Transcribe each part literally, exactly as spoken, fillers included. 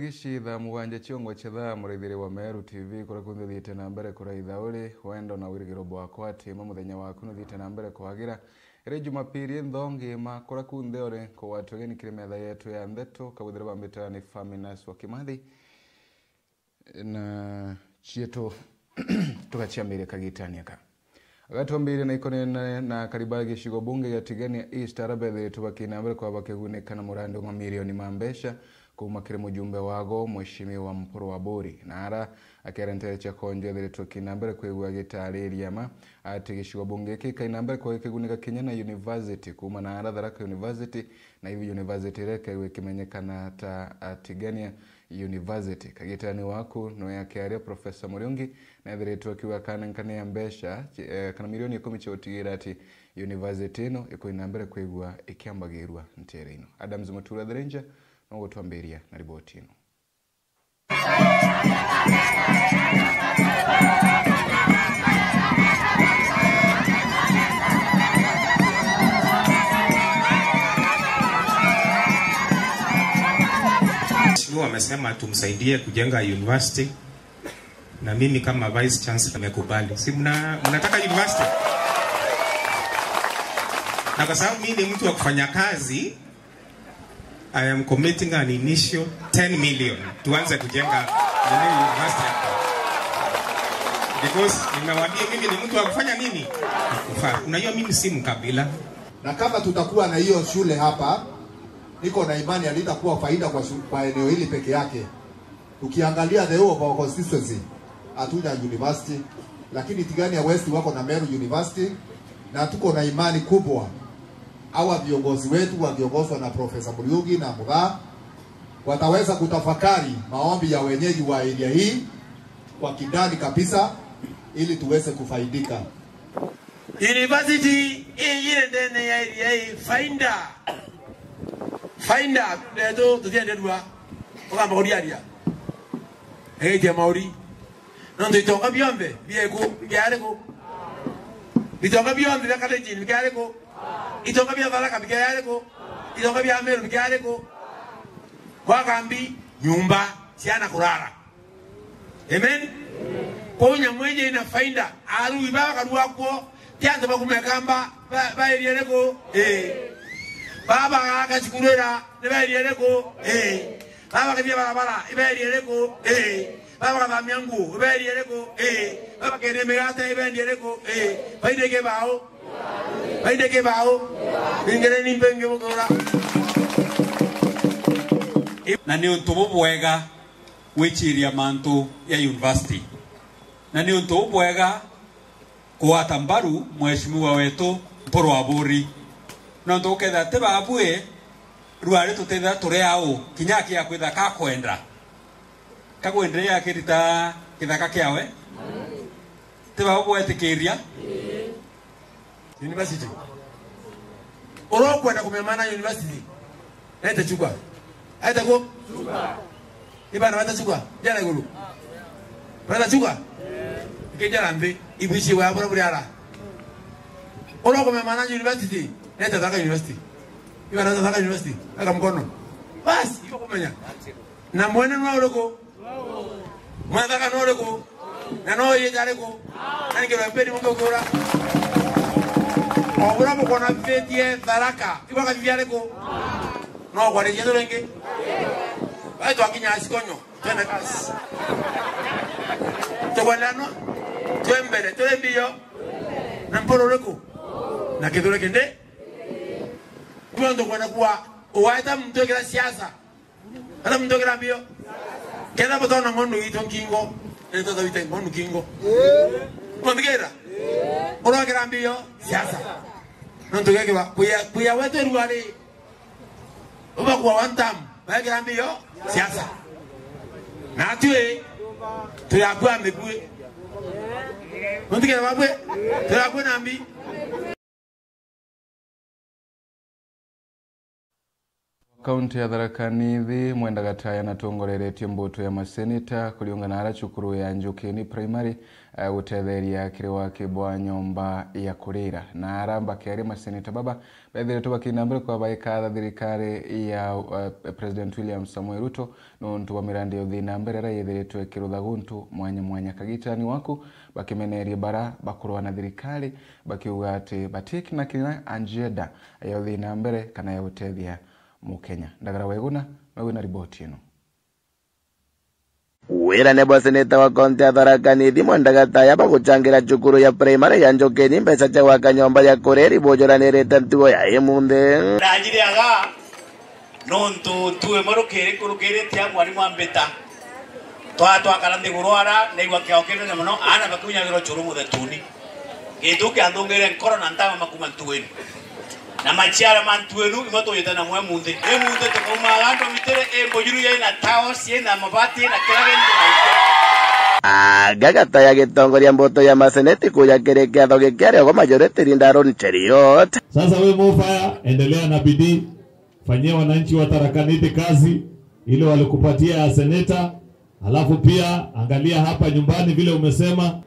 Ici thaa mugwanja ciongwa cia thaa, muraithiri wa Meru T V, kuria kunthe thiite na mbere kuraitha uri, wendo na wirigiro bwakwa ati ma muthenya waku nuthiite na mbere kwagira. Iri Jumapili nthongi ma kuria kunthe uri, kugwatwa ugeni kiri metha yetu ya ndeto, kabwithire bambitaga ni Faminas wa Kimathi. Na cietu tugaciambiria kagitani aka. Agatwambiria na ikonene na kariba gicigo bunge gia Tigania East, ara bethiritwe bakina mbere kwa bakigunika na murandi wa mamirioni ma mbeca kuuma kiri mujumbe wago, Mheshimiwa Mpuru wa Buri. Na ara akera ntere cia konjo ethiritwe kina mbere kwigua gitariria ma ati gicigo bunge giki kaina mbere kwa gikigunika kinya na university kuuma na ara Tharaka University, na ithi university iria ikaigua ikimenyekana ta, a, Tigania University. Kagitani waku noe akiaria, Professor Muriungi, na ethiritwe akiuga akanenkania mbeca, eh, kana milioni ikumi cia gutigira ati university ino ikuina mbere kwigua ikiambagirua ntere ino. Adams Mutura Thirinja no gutwambiria na riboti ino. Mheshimiwa amesema tumsaidie kujenga university, na mimi kama vice chancellor nimekubali. Si mna-, mnataka university? Na kwa sababu mimi ni mtu wa kufanya kazi, I am committing an initial ten million tuanze kujenga nini, university hapa. Because nimewaambia mimi ni mtu wa kufanya nini? Kufa. Unajua mimi si mkabila. Na kama tutakuwa na hiyo shule hapa, niko na imani halitakuwa faida kwa shu-, kwa eneo hili peke yake. Tukiangalia the whole of our constituency, hatuna university, lakini Tigania West wako na Meru University, na tuko na imani kubwa hawa viongozi wetu wakiongozwa na Professor Muriuki na Muthaa wataweza kutafakari maombi ya wenyeji wa area hii kwa kindani kabisa ili tuweze kufaidika. University ii iri ndene ya area ii, faida. Faida, ndeto tutienderua. Ugamba kuriaria. Egetia mauri. Nontu itonga bionthe bieku, bikiari ku? Itonga bionthe bia Kalenjin bikiari ku? Itonga bia Tharaka bikiari ku? Itonga bia Meru bikiari ku? Gwaka mbi, nyumba, ciana kurara. Amen. Kwou nyamu iji ina faida. Arui baba karua kuo, ti antu ba kumekamba, ba, ba area iriku? Ii. Baba bagaka cukuru ira, ni ba area iriku? Ii. Baba bakithia barabara, iba area iriku? Ii. Baba bakathamia nguo, iba area iriku? Ii. Baba bakendia migate, iba area iriku? Ii. Faida iki bao? Faida iki bao? Ingereni mbengi mutura. Na ni untu bubwega gwiciria mantu ya university. Na ni untu bubwega kugwata mbaru mheshimiwa wetu Mpuru Aburi. Nontu ukethira ti babui, ruari tutethira turi au, kinya akia kwitha kakwenda. Kagwenderea akirita kithaka kiawe. Ti baba bwetikiria. University. Uria ukwenda kumemana na university, ete Chuka. Ete ku? Chuka. Ibana bata Chuka? Jara iguru. Bata Chuka? Ikijara nthi. Ibici wa bura buri ara. Uria ukumemana na university, ete Tharaka University. Ibana bata Tharaka University. Aka mkono. Basi, ibo kumenya. Na mwene no uriku? Mwathaka no uriku? Na no yita ariku? Na nikirwa mbeni mumbe ukura. O bura mukona bitie Tharaka, ibwa kathithia ariku? No kwarikia tu ringi. Bai twakinya Sikonyo, twende kasi. Tukwendano, twe mbere, turi mbio. Na Mpuru uriku? Na Kithure kindi? Nontu kwenda kuwa uwaita muntu ikira siasa. Ara muntu agira mbio. Kenda butona ng'ondu gitu nkingo. Nito tawite ng'ondu nkingo. Muthigira? Uragira mbio siasa. Nontu gekiwa kuya, kuya wetu ruari. Uba kwa one term, bagira mbio siasa. Na atui, tuyakua mibui. Muthigira babwe, tuyakua na mbi. Kaunti ya Tharaka Nithi, Mwenda Gataya natongoreretie mbutu ya maseneta kuriungana ara cukuru ya Njukini Primary, eh, gutetheria kiri waki bwa nyomba ya kurira. Na ara bakearia, maseneta baba bethiritwe bakina mbere kwa baikatha thirikari ya, eh, President William Samoei Ruto nontu bwa mirandi ya uthii na mbere iria yithiritwe ikirutha guntu mwanya mwanya. Kagitani waku bakimenerie bara bakurwa na thirikari, bakiuga ati batikina kina agenda ya uthii na mbere kana ya gutethia Mukenya. Ndagara Weguna, nowe na riboti ino. Wirane bwa seneta wa kaunti ya Tharaka Nithi, Mwenda Gataya, baguchangira cukuru ya primary ya Njukini mbeca cia gwaka nyomba ya kuriri bujuranirite ntugo ya imunthi. Ndajiriaga nontu ntugo imwe rukiri kurukirite a mwarimu ambita. Twa-, twakara nthiguru ara, naigua kiao kinene mono, aana bakiunyagirwa churu muthetuni. Gintu kianthungire nkoro na ntama makuma ntueni. Na machiara ma ntuenu imo tujite namo imunthi. Imunthi tukaumaga andu mitire imbujuru yai na tiles, yai na mabati, yai na kila gintu. Anga Gataya gitongoria mbutu ya maseneti kuja kiri kiatho giki ari ogo majority leader Aaron Cheriot. Sasa we Mofaya, endelea na bidii. Fanyia wananchi wa Tharaka Nithi kazi ile walikupatia ya seneta, alafu pia angalia hapa nyumbani vile umesema.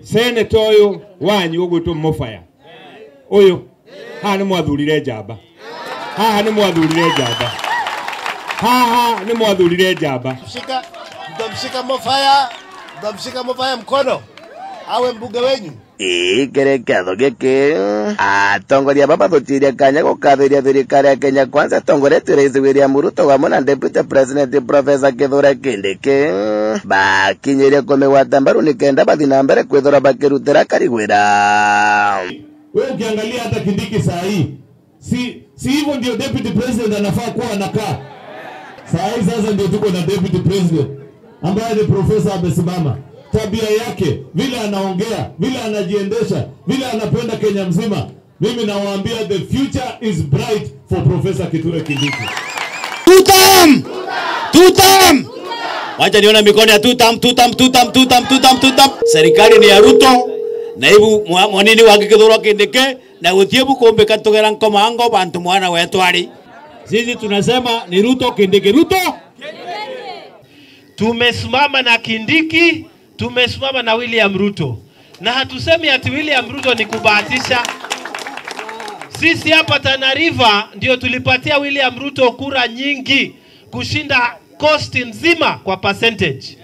Seneta uyu wanyu ugwitwo Mofaya. Uyu. Haha ni mwathurire njamba. Haha ni mwathurire njamba. Haha ni mwathurire njamba. Mshika, mtamshika Mofaya, mtamshika Mofaya mkono. Awe mbunge wenyu. Ii, kiri kiatho giki, atongoria baba bathutirie kanya gukathiria thirikari ya Kenya Kwanza itongoretue Rais William Ruto amwe na Deputy President Professor Kithure Kindiki, bakinyirie kumigwata mbaru nikenda bathi na mbere kwithirwa bakirutira Karigwira. Wewe ukiangalia hata Kindiki saa hii, Si, si hivyo ndio deputy president anafaa kuwa anakaa? Saa hii sasa ndio tuko na deputy president ambaye ni profesa amesimama. Tabia yake, vile anaongea, vile anajiendesha, vile anapenda Kenya mzima, mimi nawaambia the future is bright for Professor Kithure Kindiki. Tutam! Tutam! Wacha nione mikono ya tutam, tutam, tutam, tutam, tutam, tutam. Serikali ni ya Ruto, naibu mwa-, mwanini wa Kithure Kindiki, na gutie bukumbika tugera nkomango bantu mwana wetu ari. Sisi tunasema ni Ruto, Kindiki, Ruto. Tumesimama na Kindiki, tumesimama na William Ruto. Na hatusemi ati William Ruto ni kubahatisha. Sisi hapa Tana River ndio tulipatia William Ruto kura nyingi kushinda coast nzima kwa percentage.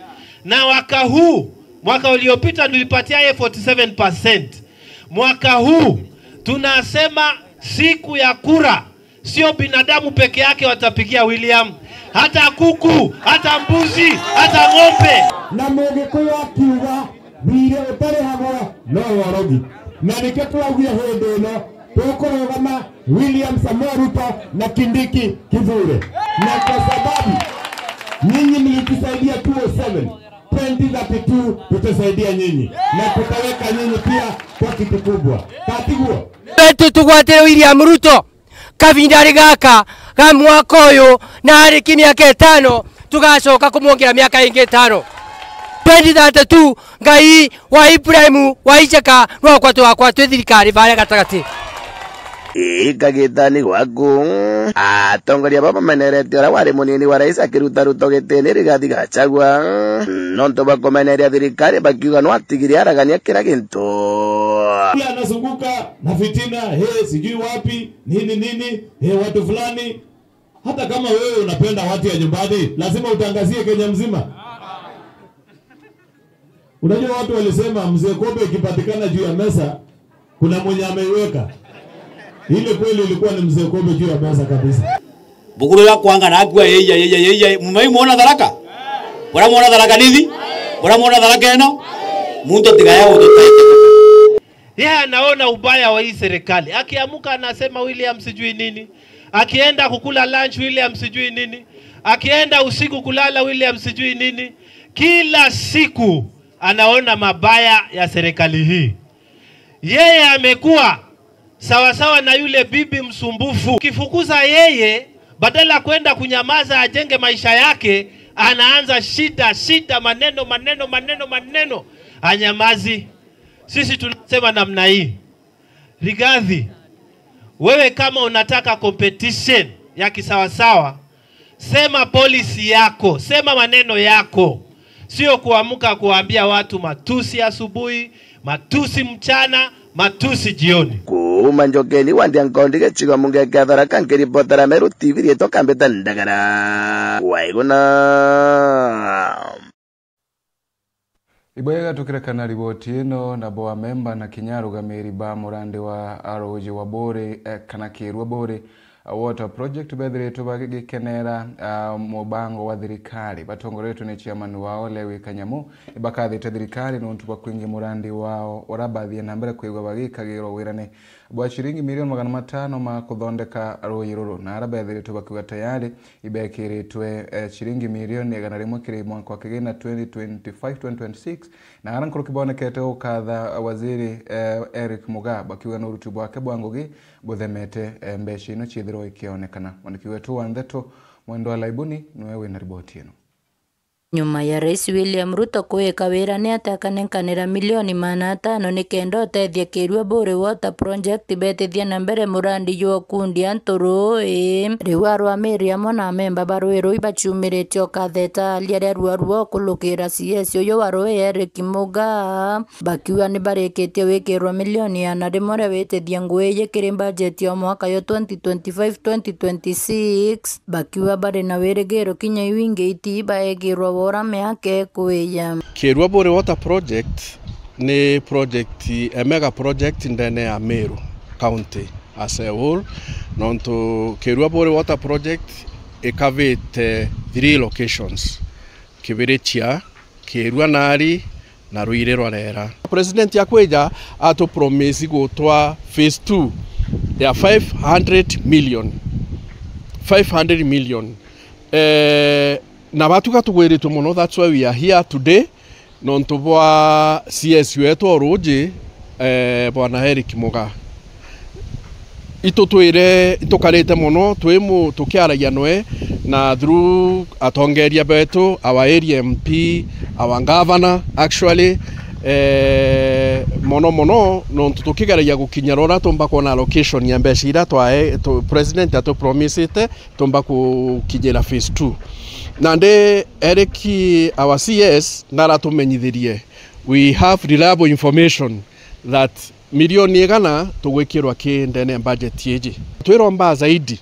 Na mwaka huu, mwaka uliopita tulipatia yeye forty seven percent. Mwaka huu tunasema siku ya kura, sio binadamu peke yake watapigia William, hata kuku, hata mbuzi, hata ng'ombe. Na Mugikuyu akiuga, "Thiirĩ ũtarĩhagwo no worogi." Na nĩkĩo twaugire hĩndĩ ĩno tũkũrũgama William Samoei Ruto na Kindiki Kithure. Na kwa sababu nyinyi mlitusaidia two oh seven, twenty thirty-two tutasaidia nyinyi na tutaweka nyinyi pia kwa kitu kubwa. Katiguo? Wetu tugwatire William Ruto. Kavinda ari gaka ga mwaka uyu na ariki miaka itano, tugacoka kumwongera miaka ingi itano. Twenty thirty-two, Ngai wa Ibrahimu, wa Isaka, nwa kwa twakwa twi thirikari varia gatagati. Ii, kagitani gwaku. Atongoria baba bamenerete uria wari munini wa rais akiruta Ruto gitini, Rigathi Gachagua, nontu bwa kumeneria thirikari bakiuga nwatigire aragania kira gintu. Kule anazunguka na fitina, he, sijui wapi, nini, nini, he, watu fulani. Hata kama wewe unapenda watu ya nyumbani, lazima utangazie Kenya mzima. Unajua watu walisema mzee Kobe ikipatikana juu ya meza, kuna mwenye ameiweka. Ile kweli ilikuwa ni mzee Kobe juu ya meza kabisa. Bukuru ya kwanga na akua, yeya, yeya, yeya, mumai muona Tharaka? Bora muona Tharaka Nithi? Bora muona Tharaka ino? Muntu tigaya gututaite. Yeye anaona ubaya wa hii serikali. Akiamuka anasema William sijui nini. Akienda kukula lunch, William sijui nini. Akienda usiku kulala, William sijui nini. Kila siku anaona mabaya ya serikali hii. Yeye amekuwa sawasawa na yule bibi msumbufu. Ukifukuza yeye, badala kwenda kunyamaza ajenge maisha yake, anaanza shida, shida, maneno, maneno, maneno, maneno. Anyamazi. Sisi tunasema namna hii. Rigathi, wewe kama unataka competition, ya kisawasawa, sema policy yako, sema maneno yako, sio kuamka kuambia watu matusi asubuhi, matusi mchana, matusi jioni. Kuuma Njokeni wa Ndia Nkondi gicigo mbunge kia Tharaka, nkiripotera Meru T V riitwa Kambita Ndagara. Waiguna. Ibwega tukirekana riboti ino, nabo amemba na kinya arugamiri ba murandi wa aruji wa Buri, eh, kana Kirua Buri, eh, Water Project bethiritwe bagikenera, ah, mubango wa thirikari batongoretwe ni chairman wao Lewi Kanyamu, ibakathite thirikari nontu bwa kwingi murandi wao urabathie na mbere kwigwa bagikagirwa wirane bwa ciringi milioni magana matano ma kuthondeka ruuji ruru, na aria bethiritwe bakiuga tayari ibekiritwe, eh, ciringi milioni igana rimwe kiri mwaka wa kigina twenty twenty-five twenty twenty-six, na aria nkuruki bonekete gukatha waziri, eh, Eric Mugaa, bakiuga ni uruti bwake bwa ngugi buthemete, eh, mbeca ino ciithirwa ikionekana. Mwandiki wetu wa ndeto, Mwendwa Laibuni, niwe wina riboti ino. Nyuma ya Rais William Ruto kuwika wira ni ati akanenkanira milioni magana atano ni kenda utethia Kirua Buri Water Project betithie na mbere murandi jwa ukundia antu ruui. Riu arwamiri amwe na amemba ba ruui ruu ibaciumiritie ukatheta aria ria ruarua ukulukira C S uyu wa ruui Eric Mugaa. Bakiuga ni barikitie gwikirwa milioni igana rimwe ria witithia ngugi iji kiri mbajeti ya mwaka yo twenty twenty-five twenty twenty-six, bakiuga bari na wirigiro kinya iu ingi iti baegirwa wora miaka ikwija. Kirua Buri Water Project ni project, a mega project ndene ya Meru County as a whole, nontu Kirua Buri Water Project ikavite three locations, Kibirichia, Kirua Nari na Ruiri rwa Rera. President akwija atu promise gutwa phase two ya five hundred million. Five hundred million. Eh, na batuka tugwiritwe mono, that's why we are here today, nontu bwa C S wetu o ruuji, eh, Bwana Eric Mugaa. Itu twire, itukarite mono, twi mu-, tukiaragia nwe, na through atongeria betu, our area M P, our governor, actually, eh, mono mono, nontu tukigeragia gukinya rora tumba kwona allocation ya mbeca iria twae, tu-, president atupromisite, tumba gukinyira phase two. Nandi Eric, our C S, naratumenyithirie, we have reliable information that milioni igana tugwikirwa ki ndene ya budget iji. Twiromba zaidi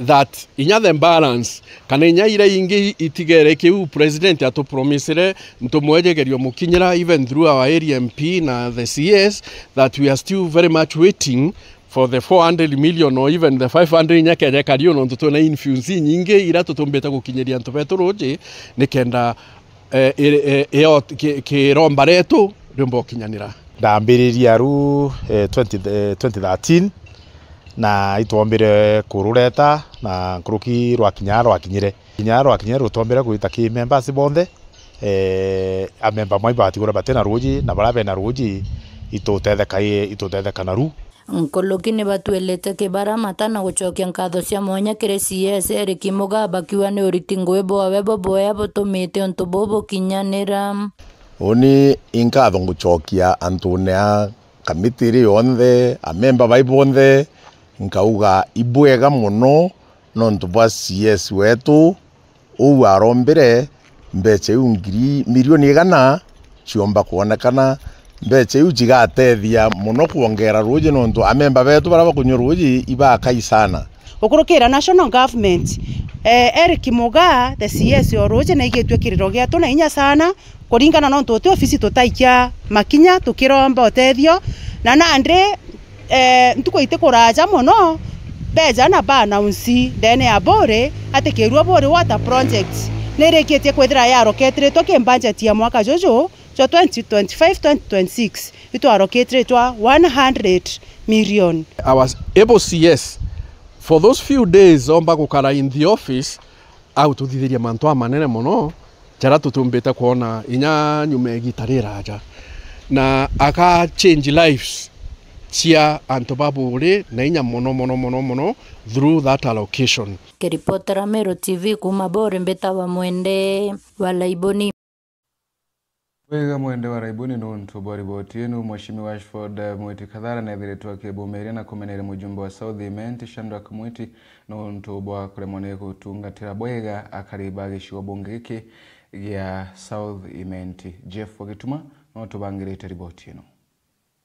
that inya the balance, kana inya iria ingi itigere kiu president atupromisire, ntumwejegerio mukinyira, even through our area M P na the C S, that we are still very much waiting for the four hundred million or even the five hundred inya keja kariu, nontu twina infues inyingi iria tutumbite gukinyiria antu betu ruuji, nikenda eh, iri-, eh, iyo ki-, kiromba retu riumba gukinyanira. Ndambiriria ru, eh, twenty, eh, twenty thirteen, na itwombire kurureta, na nkuruki rwakinya rwakinyire. Kinya rwakinyire rutwombire gwita ki members bonthe, eh, amemba mai batigura batina ruuji, na baria bena ruuji itutetheka, itutetheka naru. Nkuruki ni batwirite kibaramata na gucokia nkatho cia mwanya kiri C S Eric Mugaa, bakiuga ni uriti ngugi bwawe bubwea butumite untu buu bukinyanira. Uni inkatho ngucokia antune a kamiti iri yonthe, amemba bai bonthe, nkauga ibwega mono nontu bwa C S wetu, uu arombire mbeca iu ngiri milioni igana ciomba kwonekana. Mbeca iu cigatethia mono kwongera ruuji, nontu amemba betu baria bakunyua ruuji ibakai sana. Gukurukira National Government, eh, Eric Mugaa, the C S o ruuji, naigitue kiriro gietu na inya sana, kuringana nontu uti ofisi tutaikia makinya tukiromba utethio, na nandi eh, ntuku itikuraja mono, beja na ba announce ndene ya Buri ati Kirua Buri Water Project nirikitie kwithira yaroketiritwe ki budget ya mwaka juju jwa twenty twenty-five twenty twenty-six, itwaroketiritwa one hundred million. Our able C S, for those few days omba gukara in the office, agututhithiria mantu amanene mono, jaria tutumbite kwona inya nyuma ya igita riraja, na aka change lives cia antu ba Buri na inya mono, mono, mono, mono through that allocation. Kiripotera Meru T V kuuma Buri, mbitawa Mwende wa Laiboni. Wega mwende wa raibuni nuntu bwa riboti inu. Mheshimiwa Ashford, eh, Mwiti Kathara nethiritwe akibumiria na kumeneria mujumbe wa South Imenti, Shadrack Mwiti, nuntu bwa kuremwa ni gutungatira bwega akari ba gicigo bungi giki gia South Imenti. Jeff Wagituma no tubangirite riboti ino.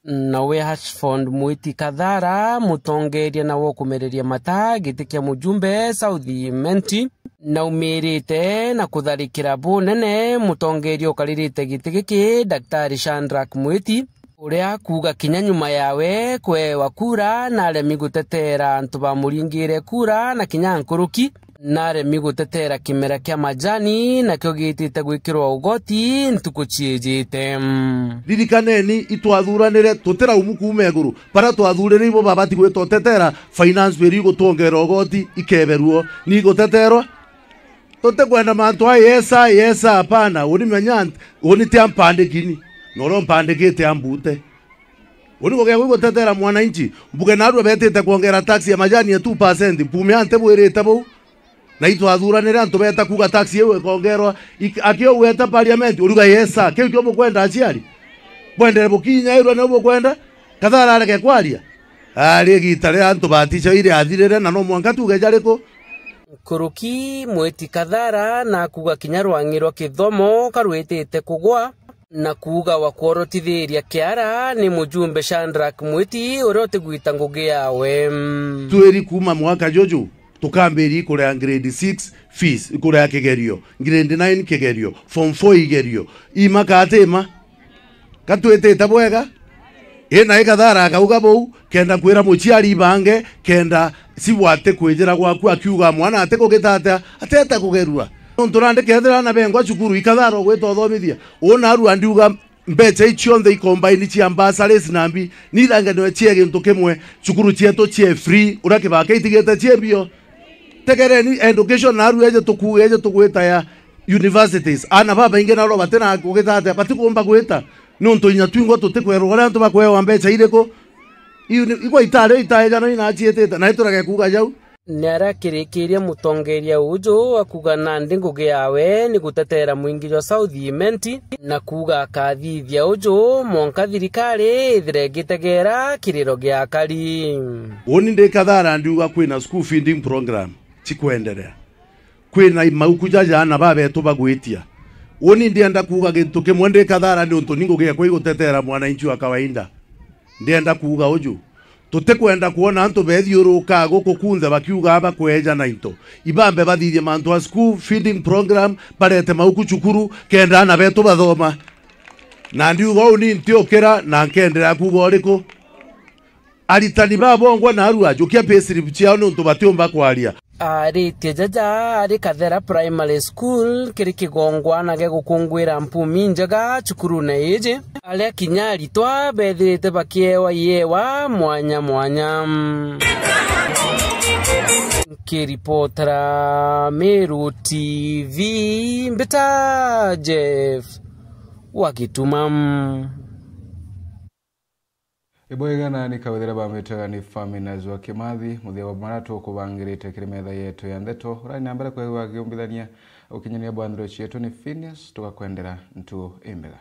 Nawe Ashford Mwiti Kathara, mutongeria nawe ukumereria mata giti kia mujumbe South Imenti, naumirite na kutharikira bunene mutongeria ukaririte giti giki, Daktari Shadrack Mwiti, uria kuuga kinya nyuma yawe kwewa kura, naremi gutetera antu bamuringire kura na kinya nkuruki. Naremi gutetera kimera kia majani, nakio gitite gwikirwa ugoti ntuku ciijite. Ririkaneni, itwathuranire, tutiraumu kuuma iguru. Baria twathurire ibo babati gwita utetera, finance bill igutwongera ugoti, ikeberua. Ni iguteterwa? Tutikwenda mantu aya, yesa, yesa, hapana. Uni menya nti, uni ti ampandikini. Na uria umpandikite ambute. Uni ngugia gwi gutetera mwananchi, mbuge narua betite kwongera tax ya majani ya two percent, mpume ante bwirite buu. Na itwathuranire antu beta kuuga tax iu ikongerwa, ik-, akio weta parliament, uruga yesa, kiu kio bukwenda aciari? Bwendere bukinyairwe nio bukwenda? Kathara areke kwaria? Ari igita ria antu baticha iri athirire, na no mwanka tuge jariku? Nkuruki Mwiti Kathara na kuuga kinya rwang'i rwa kithomo karwitite kugwa. Na kuuga wa kworotithiria kiara ni mujumbe Shadrack Mwiti uria utigwita ngugi yawe. Twiri kuuma mwaka juju, tukambiri kurea grade six fees, kurea kigerio, grade nine kigerio, form four igerio. Ima ka ti ma? Ka twitite bwega? Ina ikathara akauga buu, kenda kwira muciari ibange, kenda cibwate kwijira gwaku, akiuga mwana atikugita atia, ateta kugerua. Nontu nandi kethira ana bengwa cukuru, ikathara ugwita uthomithia. Una arua ndiuga mbecha ici cionthe ikombaini cia bursaries na mbi, niithanganirwe cie gintu kimwe, cukuru cietu cie free, uria kibaka itigite cie mbio. Tegereni education naru eje tukuuge, eje tugwita ya universities. Ana babaingi naro batina kugita atia, batikumba gwita. Niuntu inya twingwa tutikwerwa uria antu bakwewa mbecha iriku. Iu ni, igwa itari itaejana inaciitite, na iturage kuuga jau. Niarakirikiria mutongeria uju akuuga nandi ngugi yawe ni gutetera mwingi jwa South Imenti, na kuuga akathithia uju mwanka thirikari ithire igitegera kiriro gia akari. Uni ndi Kathara ndiuga kwina school feeding program cikwenderea. Kwina mauku jaja ana babetu bagwitia. Uni ndienda kuuga gintu kimwe ndi Kathara niuntu ni ngugi yakwa igutetera mwananchi wa kawaida. Ndienda kuuga uju. Tutikwenda kwona antu bethiurukaa guku kunthe bakiugaa bakweja na into. Ibambe bathithie mantu a school feeding program, barete mauku cukuru, kenda ana betu bathoma. Na ndiuga uu ni ntiukira na nkenderea kuuga uriku? Aritani babongwa na arua, jukia payslip ciao niuntu batiumba kwaria. Aritie jaja ari Kathera Primary School kiri kigongwana gia gukunguira mpumi njega cukurune iji, aria kinya aritwa bethirite bakiewa iewa mwanya mwanya. Nkiripotera Meru T V, mbita Jeff wa Gituma. Ibwega na ni kauthira bambitaga ni Faminas wa Kimathi, muthia wa mara tukubangirite kiri metha yetu ya ndeto. Urari na mbere kwigua giumbithania ukinyania bwa nthiro cietu ni Phineas, tugakwendera ntuo imbega.